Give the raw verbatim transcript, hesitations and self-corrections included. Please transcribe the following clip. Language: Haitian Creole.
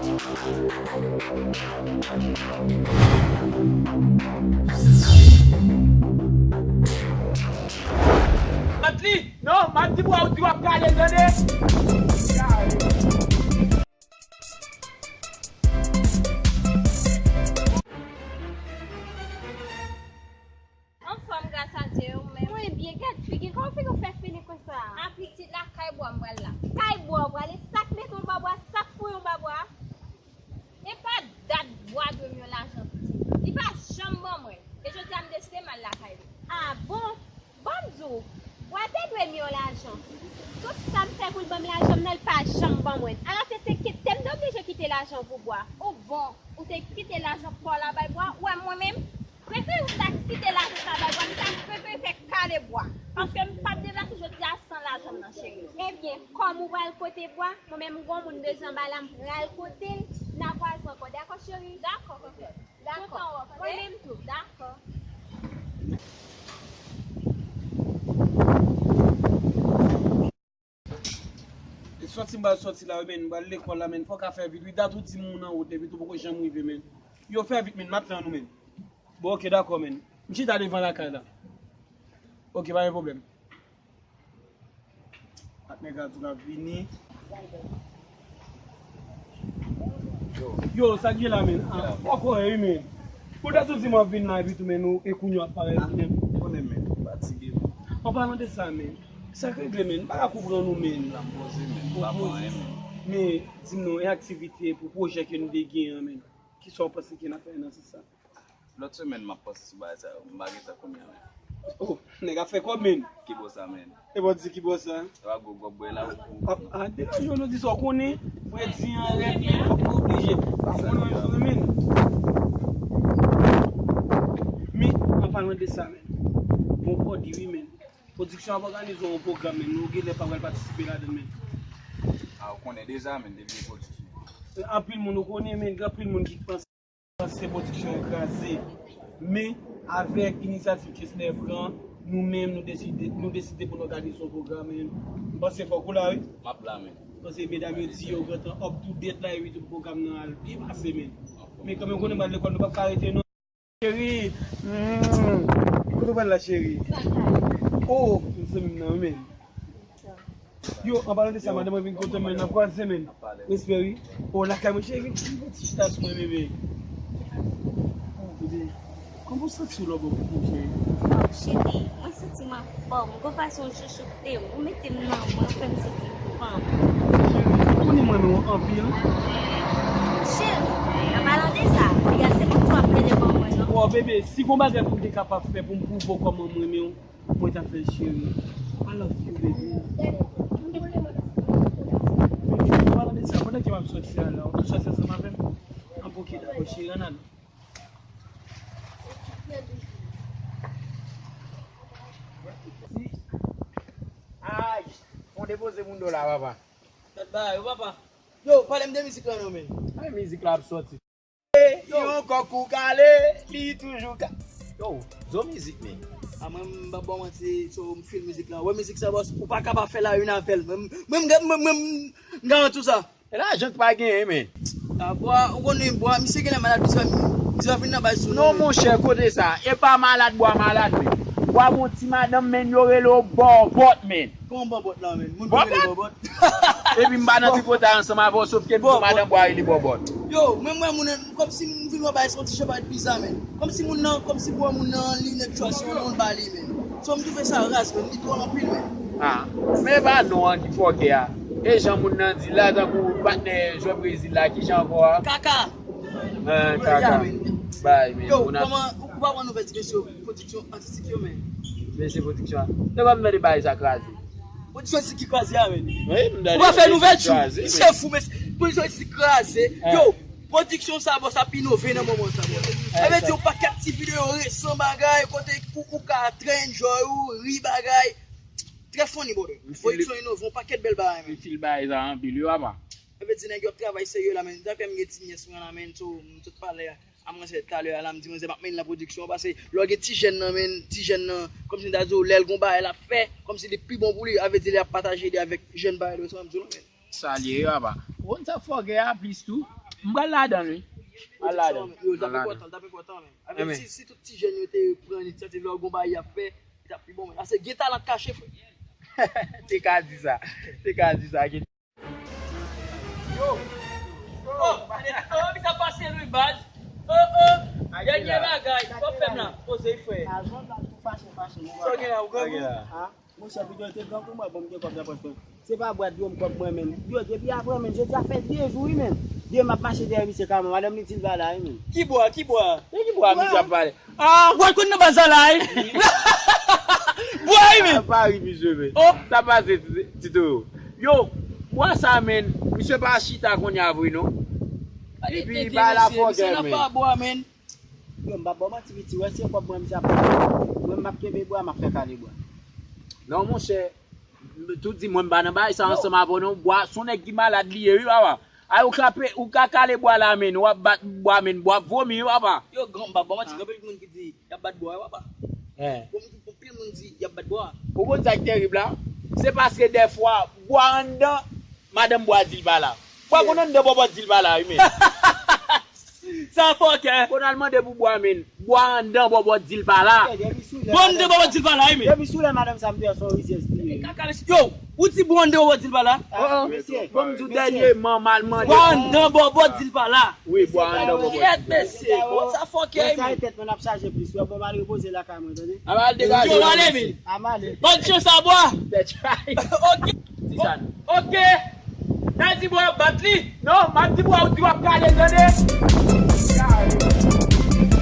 Mately! Non, Mately, bwa, ou di w ap kale, tande? Anfòm, gras a Dye, ou menm? Mwen byen, gad figi, kòman figi w fè fini konsa? A pitit, lakay bwa m pral la. Kay bwa w prale, sa k mete w anba bwa, sa k foure w anba bwa? E pa dat bwa dwe m yon lajan pitit. Li pa janm ban mwen. E jodi a m deside m al lakay li. A bon? Ban m di w, bwa te dwe m yon lajan. Tout sa m fè pou l ban m lajan m nan, l pa janm ban mwen. Alòske se kite m te oblije kite lajan pou bwa. Ou bon, ou te kite lajan pa w la bay bwa, ou wè mwen menm? Prefere w ta kite lajan sa bay bwa, m ta prefere fè kale bwa. Paske m p ap deplase jodi a san lajan m nan, cheri. Ebyen, kòm ou pral kote bwa, mwen menm m gon moun bezwen anba la, m pral kote l, n a kwaze ankò, dakò, cheri? Dakò, kòkòt. Dakò. Kontan wè w, tande? Mwen menm tou. Dakò. E sòti m pral sòti la wi, men, m pral lekòl la, men, fò w ka fè vit wi, dat ou di m ou nan wout epi tou poko janm rive, men. Yo fè vit, men, m ap tann ou, men. Bon, oke, dakò, men. M chita devan lakay la. Oke, pa gen pwoblèm. Ak nèg la tou k ap vini. Yo, sa k gen la, men? Ah, fòk wè wi, men. Pou dat ou di m ap vin la epi tou, men, nou, e kounye a w ap parèt, men. Konnen, men, fatige, men. An palan de sa, men, sa k regle, men? M pa ka konprann ou, men. La m poze, men, m pa pran anyen, men. Men, di m non, e aktivite pou pwojè ke nou te gen an, men. Kisa w panse ke n ap fè nan sans sa? Lòt semèn, m ap panse sou bagay sa yo. M pa gen tan kounye a, men. Oh, nèg ap fè kòb, men. Ki bò sa, men? E bò di ki bò sa? E pa gwo gòb bwè la ou pou. A, a, deranje w, nou di sa w konnen. Fredi an rèd, men, fòk nou oblije. Pa konnen w, men. Men, an palan de sa, men. Bon, Kòdi, wi, men. Pwodiksyon ap òganize yon pwogram, men. Nou genlè pa pral patisipe ladan, men. A, ou konnen deja, men, depi pwodiksyon. Anpil moun ou konnen, men. Gen anpil moun ki panse. Panse pwodiksyon an kraze. Men, avèk inisyativ Kesner pran, nou menm, nou deside, nou deside pou n òganize yon pwogram, men. M panse fòk ou la, wi. M ap la, men. M panse medam yo di yo gentan up to date la, epi tout pwogram nan al byen pase, men. Men kanmenm, konnen m al lekòl, nou p ap ka rete, non. Cheri, mm, kote w pral la, cheri? Oh, m zanmi m nan, men. Yo, an palan de sa, madanm mwen vin kote mwen, n ap kwaze, men. Respè, wi. O, lakay mwen, cheri, vin, vin, vin, ti chita sou mwen, bebe. O, bebe, kòman w santi w lè w bwè kokoye, cheri? O, cheri, mwen santi m anfòm. Gon fason w chouchoute m, ou mete m nan men w, ou fè m santi m fanm. Cheri, ou konnen mwen renmen w anpil. Cheri, an palan de sa, piga se moun w ap plede ban mwen, non? O, bebe, si gon bagay pou m te kapab fè pou m pwouve w kòman m renmen w, mwen ta fè l, cheri. I love you, baby. Baby, an palan de sa, pandan ke m ap sòti a la, ou tou sòti ansanm avè m? An, bon, oke, dakò, cheri, ann ale. Ay, fon depoze moun do la, papa. Gad bagay yo, papa. Yo, pale m de mizik la non, men. Ay, mizik la ap sòti. Yo. Yon kòk ou kale, li toujou ka. Yo, zo mizik, men. A mwen, m pa ba w manti, so, m feel mizik la. Wè mizik sa, bòs, ou pa ka pa fè la youn avè l. Mwen, mwen, mwen, mwen, m garanti w sa. E lajan k pa genyen, men. A, bwa, ou konnen, bwa, misye genlè malad, misye, misye vin nan bay sou nou, non, men. Monchè, kote sa? E pa malad, bwa malad, men. Bwa gon ti madanm, men, yo rele w Bòbòt, men. Kòman Bòbòt la, men? Moun ki rele Bòbòt? Epi m pa nan tripotay ansanm avè w, sòf ke m di w madanm bwa rele Bòbòt. Yo, mwen, mwen, moun, kòmsi m vin wè bagay sa yon ti jan parèt biza, men. Kòmsi moun nan, kòmsi pou wè moun nan, li nèg chwa si yon non l ba li, men. So, m twouve sa raz, men. Li dwòl anpil, men. A, men e pa non an ki fòkè a. E jan moun nan di la, tankou patnè jwè Brezil la, ki jan ankò a? Kaka. An, kaka. Bay, men. Yo, kòman, ou pa pran nouvèl ti mesye yo, pwodiksyon atistik yo, men? Mesye pwodiksyon an. Se kòm m tande bagay sa kraze. Pwodiksyon atistik ki kraze a, men. Wi, m tande. Ou pa fè nouvèl, tjou. Misye fou, mesye. Pwodiksyon atistik kraze. Yo, pwodiksyon sa, bòs, ap inove nan moman sa, bòs. Sa vle di yon pakèt ti videyo resan bagay, kote ou, ou ka trè enjoy ou, ri bagay. Trè funny, brother. Pwodiksyon inove, yon pakèt bèl bagay, men. M feel bagay sa anpil, wi, papa. Sa vle di nèg yo ap travay serye la, men. Dayè m gen ti nyès mwen la, men, so, m sot pale a manzè talè a la, m di manzè m ap mennen l nan pwodiksyon, paske lè w gen ti jèn nan, men, ti jèn nan, kòmsi m ta di w, lè l gon bagay l ap fè, kòmsi li pi bon pou li, sa vle di li ap pataje li avèk jèn bagay yo, sa m di w la, men. Salye yo apa. Ou konn sa fòkè a plis tou. M pral ladan l wi. M pral ladan l. Yo, l t ap enpòtan, l t ap enpòtan menm. Avèk si, si tout ti jèn yo te pran inisiyativ la, gon bagay y ap fè, li t ap pi bon menm. Ase gen talan kache, frè. Te ka di sa. Te ka di sa. Yo! Oh, oh, mi sa pase wi, baz. Oh, oh, dènye bagay, kòb fè m la, poze, frè. Sa w gen la, ou grangou? Monchè, pito te grangou mwen, bon, m gen kòb nan pòch mwen. Se pa bwa dlo m kòb mwen menm. Yo, depi apre menm, jodi a fè de jou wi menm. De m ap mache dèyè misye kaman, madanm li di l pa la wi menm. Ki bwa, ki bwa? E ki bwa misye ap pale? Ah, w al konn nan baz la la wi. Bwa wi menm. Pa ri misye menm. Oh. Sa pase Tito yo. Yo, bwa sa menm, misye pa chita kounye a vre non. Epi ba la fòkè menm. Bwa menm. Yo, m p ap ba w manti piti, wè se kòb mwen misye ap pran. Mwen m ap kenbe bwa, m ap fè kale bwa. Non monchè, tou di mwen m pa nan bagay sa ansanm avè w non, bwa, se yon nèg ki malad li ye wi papa. Ay ou ka pe, ou ka kale bwa la menm, w ap bat bwa menm, bwa ap vomi wi papa. Yo, gran, m p ap ba w manti, gen anpil moun ki di y ap bat bwa wi papa. Bon, m di, anpil moun di y ap bat bwa. Ou konn sa k terib la? Se paske dèfwa, bwa anndan, madanm bwa di l pa la. Bwa konn anndan bòbòt di l pa la wi menm. Sa fòkè. Konn al mande pou bwa menm. Bwa anndan bòbòt di l pa la. Bwa anndan bòbòt di l pa la wi menm. Depi sou lè madanm sa m te wè se yon rizyèz li ye. Yo, ou di bwa anndan bòbòt di l pa la? Bon m di w dènyèman m al mande. Bwa anndan bòbòt di l pa la. Wi, bwa anndan bòbòt di l pa la. Kèt mesye, bon sa fòkè wi menm. Sa e tèt mwen ap chaje plis, wè bon m al repoze lakay mwen tande. A al degaje. Yo, ale menm. A m ale. Bòn chans a bwa. Tèt chay. Ok. Di sa non. Ok. Nan di bwa ap bat li. Non, m ap di bwa ou di w ap kale tande.